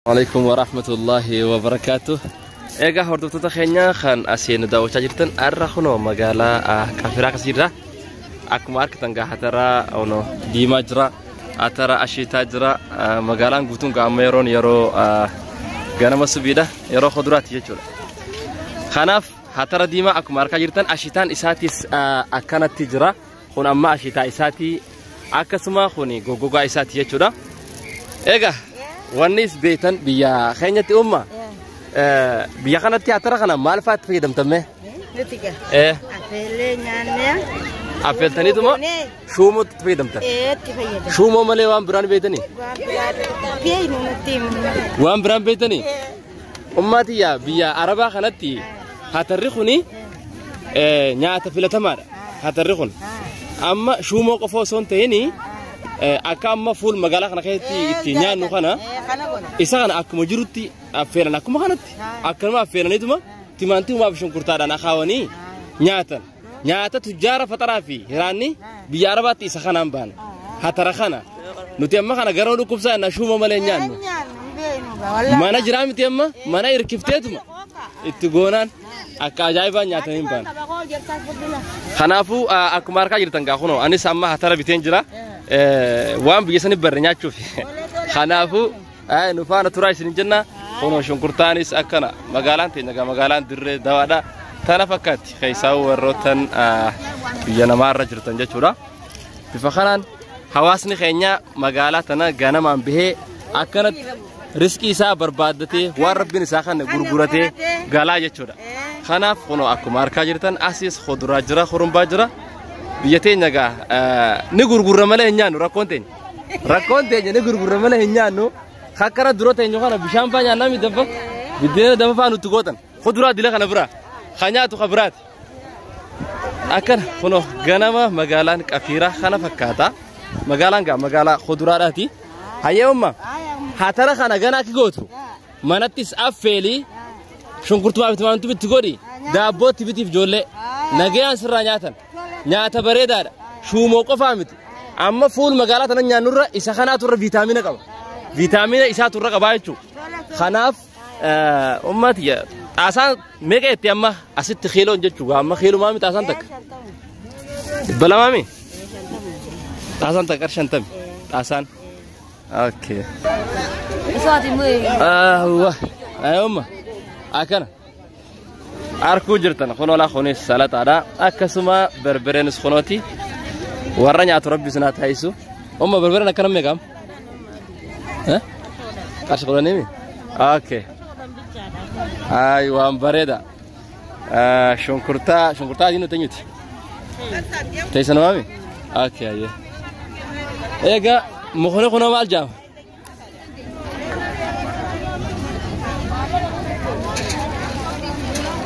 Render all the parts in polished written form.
Alaikum wa rahmatullahi wa barakaatuh. Egaa hordoftoota keenya kan asiin nu daawwachaa jirtan, har'a kunoo magaalaa Qafiraa keessa jirra. Akkuma argitan gaa hatara kunoo diimaa jira, hatara ashiitaa jira. Magaalaan guutuun gaa amma yeroon yeroo ganama subiidha, yeroo kuduraati jechuudha. Kanaaf hatara diimaa akkuma argaa jirtan ashiitaan isaatis akkanatti jira. Kun amma ashiitaa isaati, akkasuma kun goggogaa isaati jechuudha. Egaa wanni beektan biyya keenyatti uumma biyya kanatti hatara kana maal fa'aatti fayyadamtamme? Nuti gaa. Affeellee nyaannee. Affeeltaniituma shuumootti fayyadamtan. Itti fayyadamu. Shuumoo malee waan biraan beektanii? Waan biraa beeknu nutti himu. Waan biraan beektanii? Ummaatiyyaa biyya Arabaa kanatti hatarri kuni nyaata filatamaadha. Hatarri kun amma shuumoo qofa osoo hin ta'in akka amma fuul magaalaa kana keessatti itti nyaannu kana isa kana akkuma jirutti affeelan, akkuma kanatti akkanuma affeelaniituma timaantimumaaf shunkurtaadhaan akaawanii nyaatan. Nyaata tujjaara faxaraa fi hiraanni biyya Arabaatti isa kanaan baana. Hatara kana nuti amma kana garoo dhukkubsaa innaa shuumoo malee nyaannu. Mana jiraa miti, amma mana hirkifteetuma itti goonaan akka ajaa'ibaan nyaatanii hin baana. Kanaafuu akkuma harkaa jirtan gaa kunoo anis amma hatara biteen jira. Waan biyya sanii barre nyaachuuf. Kanaafuu nu faana turaa isin jenna. Kunoo shunkurtaanis akkana magaalaan teenya gaa magaalaan dirree dawaadha. Tana fakkaatti keessaa warroottan biyya namaarra jirtan jechuudha. Bifa kanaan hawaasni keenya magaalaa tana ganamaan bahee akkanatti riskii isaa barbaaddatee waan rabbiin isaa kana gurguratee galaa jechuudha. Kanaaf kunoo akkuma harkaa jirtan asis kuduraa jira, hurumbaa jira. Biyya teenya gaa ni gurgurra malee hin nyaannu rakkoon teenya. Rakkoon teenya ni gurgurra malee hin nyaannu. Kakkara dura teenya kana bishaan faa nyaannaa mi danfa. Biddeena danfa faa nutti gootan. Kuduraa dila kana bira. Kan nyaatu ka biraati. Akkana kunoo ganama magaalaan Qafiiraa kana fakkaata. Magaalaan gaa magaalaa kuduraadhaati. Hayyee umma. Hatara kana gana akki gootu. Manattis affeelii shunkurtumaa fi timaantumii itti godhi. Daabbootti bitiif ijoollee. Nagayaan sirraa nyaatan. Nyaata bareedaadha. Shuumoo qofaa miti. Amma fuul magaalaa tana nyaannurra isa kanaatu irra viitaamina qaba. Viitaamina isaatu irra qabaa jechuudha. Kanaaf ummati xaasaan meeqa jetti amma asitti kiiloon jechuudha. Amma kiilumaa miti xaasaan takka. 200 mi? Xaasaan takka qarshii 50. Xaasaan. Okay. Ahwa. Ayuma. Akkana. Arkuu jirtan kunoo kunis salataadha. Akkasuma berbereenis kunooti. Warra nyaatu rabbi sinaa taasisu. Umma berbereen akkana meeqam? Qarshii 10 mi? Okay. Ay waan bareeda. Shunkurtaa shunkurtaa adii nuti eenyuti? Teessa namaami? Okay ayyee. Egaa mukni kunoo maal jaama?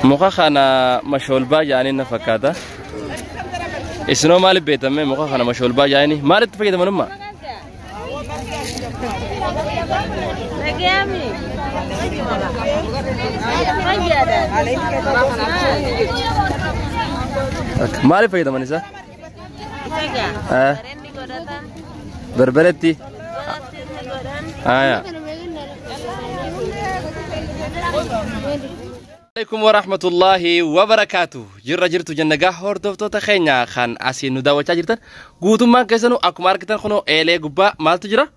Muka kana mashoolbaa jedhanii na fakkaata. Isinoo maaliif beektame muka kana mashoolbaa jedhanii maalitti fayyadaman umma? Maaliif fayyadaman isa? Berberetti. Aya. Alaikum warahmatullahi wabarakaatuh. Jirra jirtu jenna gaa hordoftoota keenya kan asiin nu daawwachaa jirtan. Guutummaan keessanuu akkuma argitan kunoo eelee gubbaa maaltu jira?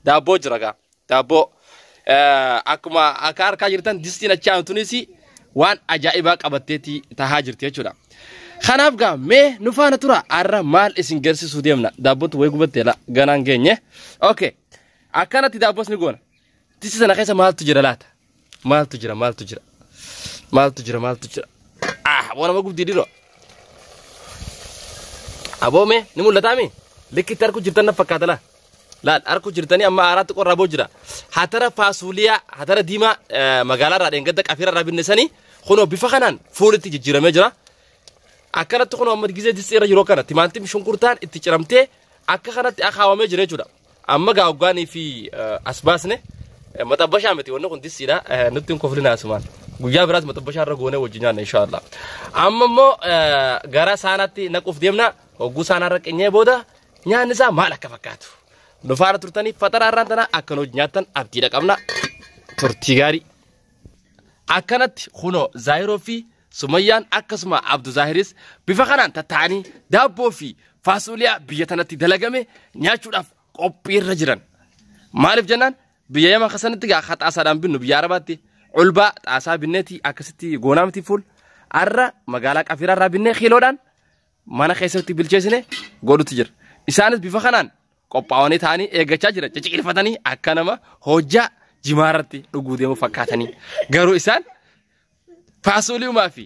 Daabboo jira gaa. Daabboo. Akkuma akka harkaa jirtan distiin achi aanu tunis waan ajaa'ibaa qabatteeti tahaa jirti jechuudha. Kanaaf gaa mee nu faana tura, har'a maal isin garsiisuu deemna? Daabboon wayii gubattee la ganaan geenye. Okay. Akkanatti daabboos ni goona. Distii sana keessa maaltu jira laata? Maaltu jira? Maaltu jira? Maaltu jira? Maaltu jira? Ah, waan nama gubdii dhiroo. Aboome ni mul'ataa mi? Likkitti harku jirtan na fakkaata laa. Laal harku jirtanii amma aaraatti qorraa boo jira. Hatara faasuuliyaa hatara diimaa magaalaa irraa dheengadda qafiira irraa binne sanii kunoo bifa kanaan fuulitti jijjiiramee jira. Akkanatti kunoo amma gizee distii irra jiru kana timaantiin shunkurtaan itti ciramtee akka kanatti akaawamee jira jechuudha. Amma gaa hoggaanii fi as baasne maxabbashaa miti, wanni kun distiidha, nutti hin koflinaa asumaan. Guyyaa biraas maxabbashaa irra goonee wajjin nyaanna inshaallah. Amma immoo gara saanaatti naquuf deemna, hogguu saanaa irra qenyee booda nyaanni isaa maal akka fakkaatu. Nu faana turtanii faxaraa irraan tana akka nu nyaattan abdiidha qabna. Turtii gaarii. Akkanatti kunoo Zaahiroo fi Sumayyaan akkasuma Abdu Zaahiris bifa kanaan tatta'anii daabboo fi faasuliyaa biyya tanatti dalagame nyaachuudhaaf qophiirra jiran. Maaliif jennaan biyya Yaman keessatti gaa xaasaadhaan binnu biyya Arabaatti culbaa xaasaa binneeti akkasitti goonaa miti fuul arra magaalaa Qafiiraarraa binnee kiiloodhaan mana keessatti bilcheessine godhutti jira. Isaanis bifa kanaan qophaa'anii ta'anii eeggachaa jira. Cicciqilfatanii akka nama hojjaa jimaarratti dhuguu deemu fakkaatanii. Garuu isaan faasuliumaa fi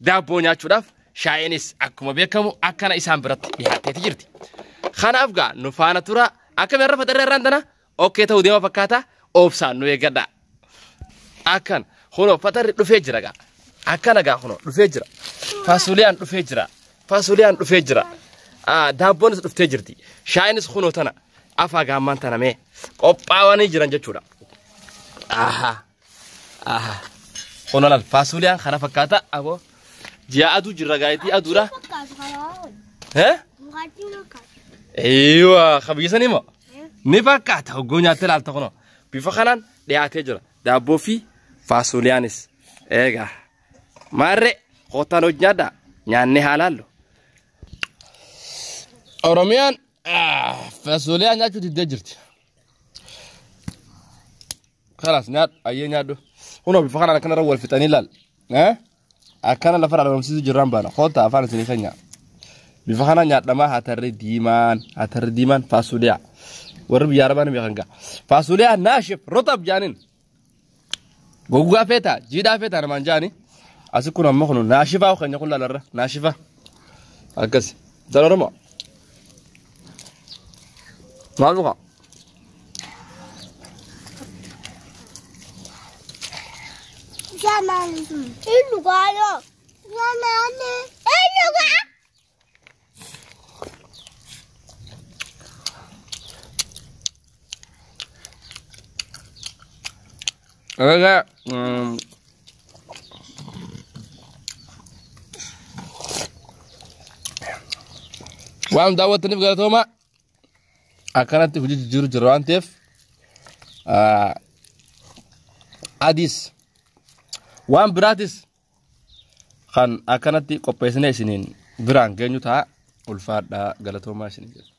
daabboo nyaachuudhaaf shaayinis akkuma beekamu akkana isaan biratti dhiyaateeti jirti. Kanaaf gaa nu faana tura akkami irra faxarra irraan tana okkee ta'uu deema fakkaata obsaan nu eeggadha. Akkan kunoo faxarri dhufee jira gaa. Akkana gaa kunoo dhufee jira. Faasuliyaan dhufee jira. Faasuliyaan dhufee jira. Daabboonis dhuftee jirti. Shaayinis kunoo tana afaa gaammaan tana mee qophaa'anii jiran jechuudha. Aha. Aha. Kunoo laal faasuliyaan kana fakkaata aboo ji'a aduu jirra gaayitii aduudha. Eh? Eeywa qabiyyisanii moo? Ni fakkaata hoggoo nyaattee laalta kunoo. Bifa kanaan dhiyaatee jira. Daabboo fi faasuliyaanis. Eegaa. Maarree kottaan hojii nyaadhaa nyaannee haa laallu. Oromiyaan faasuliyaa nyaachuu diddee jirti. Kalaas nyaadhu ayyee nyaadhu. Kunoo bifa kanaan akkanarra wal fixanii laal. Akkana lafarraa dhabamsiisuu jirraan baana. Kottaa afaan isinii kan nyaa. Bifa kanaan nyaadhamaa hatarri diimaan faasuliyaa. Warri biyya Arabaa ni beekan gaa. Faasuliyaa naashif rotab jaaniin. Goggogaa feetaa jiidhaa feetaa namaan jaani. Asi kun amma kun naashifaa keenya kun laalarra naashifa. Akkas. Dhala Oromoo. Maal dhugaa? Egaa waan daawwattaniif galatooma akkanatti hojii jijjiiru jira waan ta'eef adiis waan biraatis kan akkanatti qopheessine isiniin biraan geenyu ta'a ulfaadhaa galatoomaa isinii jedha.